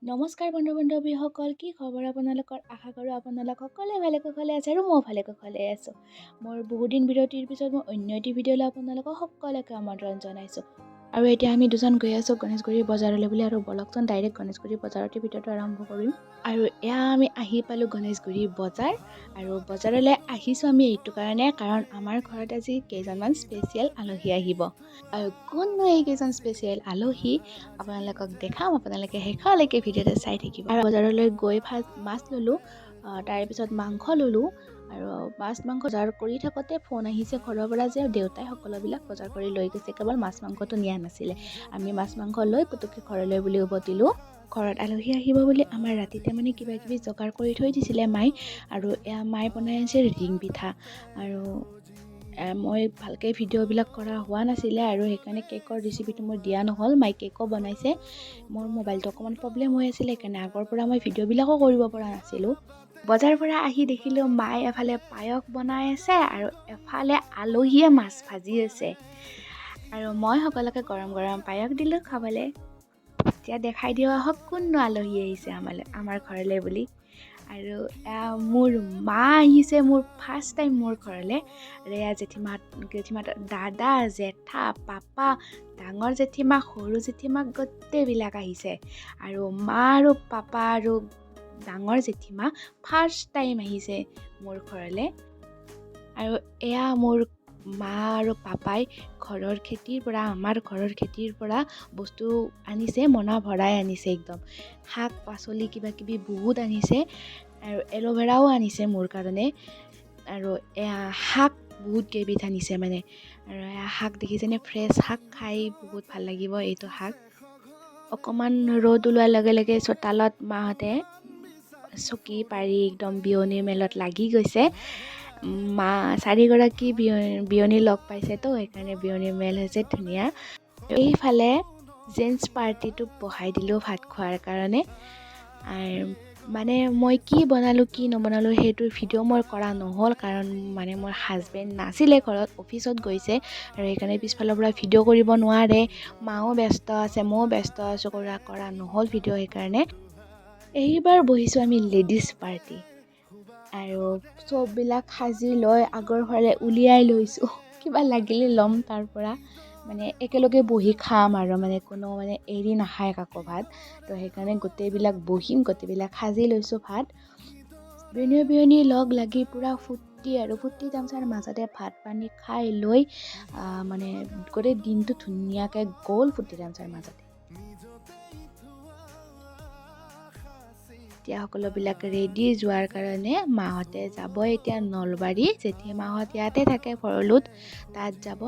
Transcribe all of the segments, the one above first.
নমস্কাৰ বন্ধু বান্ধৱীসকল, কি খবৰ আপোনালোকৰ? আশা কৰোঁ আপোনালোক সকলোৱে ভালে কুশলে আছে আৰু ময়ো ভালে কুশলে আছোঁ। মোৰ বহুদিন বিৰতিৰ পিছত মই অন্য এটি ভিডিঅ'লৈ আপোনালোকক সকলোকে আমন্ত্ৰণ জনাইছোঁ। আৰু এতিয়া আমি দুজন গৈ আছোঁ গণেশগুৰি বজাৰলৈ বুলি। আৰু বলকচোন, ডাইৰেক্ট গণেশগুৰি বজাৰতে ভিডিঅ'টো আৰম্ভ কৰিম। আৰু এয়া আমি আহি পালোঁ গণেশগুৰি বজাৰ। আৰু বজাৰলৈ আহিছোঁ আমি এইটো কাৰণে, কাৰণ আমাৰ ঘৰত আজি কেইজনমান স্পেচিয়েল আলহী আহিব। আৰু কোননো এই কেইজন স্পেচিয়েল আলহী, আপোনালোকক দেখাম। আপোনালোকে শেষলৈকে ভিডিঅ'টো চাই থাকিব। আৰু বজাৰলৈ গৈ ফাৰ্ষ্ট মাছ ল'লোঁ, তাৰে পিছত মাংস ল'লোঁ। আৰু মাছ মাংস বজাৰ কৰি থাকোঁতে ফোন আহিছে ঘৰৰ পৰা যে দেউতাই সকলোবিলাক বজাৰ কৰি লৈ গৈছে, কেৱল মাছ মাংসটো নিয়া নাছিলে। আমি মাছ মাংস লৈ পুতুককৈ ঘৰলৈ বুলি উভতিলোঁ। ঘৰত আলহী আহিব বুলি আমাৰ ৰাতিতে মানে কিবা কিবি যোগাৰ কৰি থৈ দিছিলে মায়ে। আৰু এয়া মায়ে বনাই আছে ৰিং পিঠা। আৰু মই ভালকৈ ভিডিঅ'বিলাক কৰা হোৱা নাছিলে আৰু সেইকাৰণে কেকৰ ৰেচিপিটো মোৰ দিয়া নহ'ল। মায়ে কেকো বনাইছে। মোৰ মোবাইলটো অকণমান প্ৰব্লেম হৈ আছিলে, সেইকাৰণে আগৰ পৰা মই ভিডিঅ'বিলাকো কৰিব পৰা নাছিলোঁ। বজাৰৰ পৰা আহি দেখিলোঁ মায়ে এফালে পায়স বনাই আছে আৰু এফালে আলহীয়ে মাছ ভাজি আছে। আৰু মই সকলোকে গৰম গৰম পায়স দিলোঁ খাবলৈ। এতিয়া দেখাই দিওঁ আহক কোননো আলহী আহিছে আমালৈ, আমাৰ ঘৰলৈ বুলি। আৰু এয়া মোৰ মা আহিছে মোৰ ফাৰ্ষ্ট টাইম মোৰ ঘৰলৈ। আৰু এয়া জেঠীমা, জেঠীমা, দাদা, জেঠা, পাপা, ডাঙৰ জেঠীমা, সৰু জেঠীমা, গোটেইবিলাক আহিছে। আৰু মা আৰু পাপা আৰু ডাঙৰ জেঠীমা ফাৰ্ষ্ট টাইম আহিছে মোৰ ঘৰলৈ। আৰু এয়া মোৰ মা আৰু পাপাই ঘৰৰ খেতিৰ পৰা, আমাৰ ঘৰৰ খেতিৰ পৰা বস্তু আনিছে, মোনা ভৰাই আনিছে একদম। শাক পাচলি কিবা কিবি বহুত আনিছে আৰু এল'ভেৰাও আনিছে মোৰ কাৰণে। আৰু এয়া শাক বহুত কেইবিধ আনিছে মানে। আৰু এয়া শাক দেখিছেনে? ফ্ৰেছ শাক, খাই বহুত ভাল লাগিব এইটো শাক। অকণমান ৰ'দ ওলোৱাৰ লগে লগে চোতালত মাহঁতে চকী পাৰি একদম বিয়নীৰ মেলত লাগি গৈছে। মা চাৰিগৰাকী বিয়নী লগ পাইছেতো, সেইকাৰণে বিয়নীৰ মেল হৈছে ধুনীয়া। এইফালে জেণ্টছ পাৰ্টিটোক বহাই দিলোঁ ভাত খোৱাৰ কাৰণে। আৰু মানে মই কি বনালোঁ, কি নবনালোঁ, সেইটোৰ ভিডিঅ' মই কৰা নহ'ল, কাৰণ মানে মোৰ হাজবেণ্ড নাছিলে ঘৰত, অফিচত গৈছে আৰু সেইকাৰণে পিছফালৰ পৰা ভিডিঅ' কৰিব নোৱাৰে। মাও ব্যস্ত আছে, ময়ো ব্যস্ত আছোঁ, কৰা কৰা নহ'ল ভিডিঅ' সেইকাৰণে। এইবাৰ বহিছোঁ আমি লেডিজ পাৰ্টি। আৰু চববিলাক সাজি লৈ আগৰ ফালে উলিয়াই লৈছোঁ, কিবা লাগিলে ল'ম তাৰ পৰা। মানে একেলগে বহি খাম আৰু মানে কোনো মানে এৰি নাখায় কাকো ভাত। তো সেইকাৰণে গোটেইবিলাক বহিম, গোটেইবিলাক সাজি লৈছোঁ ভাত। বিয়নী বিয়নী লগ লাগি পূৰা ফূৰ্তি আৰু ফূৰ্তি তামচাৰ মাজতে ভাত পানী খাই লৈ মানে গোটেই দিনটো ধুনীয়াকৈ গ'ল ফূৰ্তি তামচাৰ মাজতে। এতিয়া সকলোবিলাক ৰেডি যোৱাৰ কাৰণে। মাহঁতে যাব এতিয়া নলবাৰী। জেঠীমাহঁত ইয়াতে থাকে ভৰলুত, তাত যাব।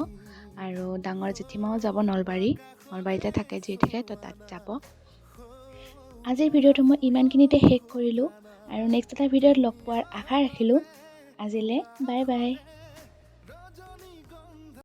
আৰু ডাঙৰ জেঠীমাও যাব নলবাৰী, নলবাৰীতে থাকে যিহেতুকে, তো তাত যাব। আজিৰ ভিডিঅ'টো মই ইমানখিনিতে শেষ কৰিলোঁ আৰু নেক্সট এটা ভিডিঅ'ত লগ পোৱাৰ আশা ৰাখিলোঁ। আজিলৈ বাই বাই।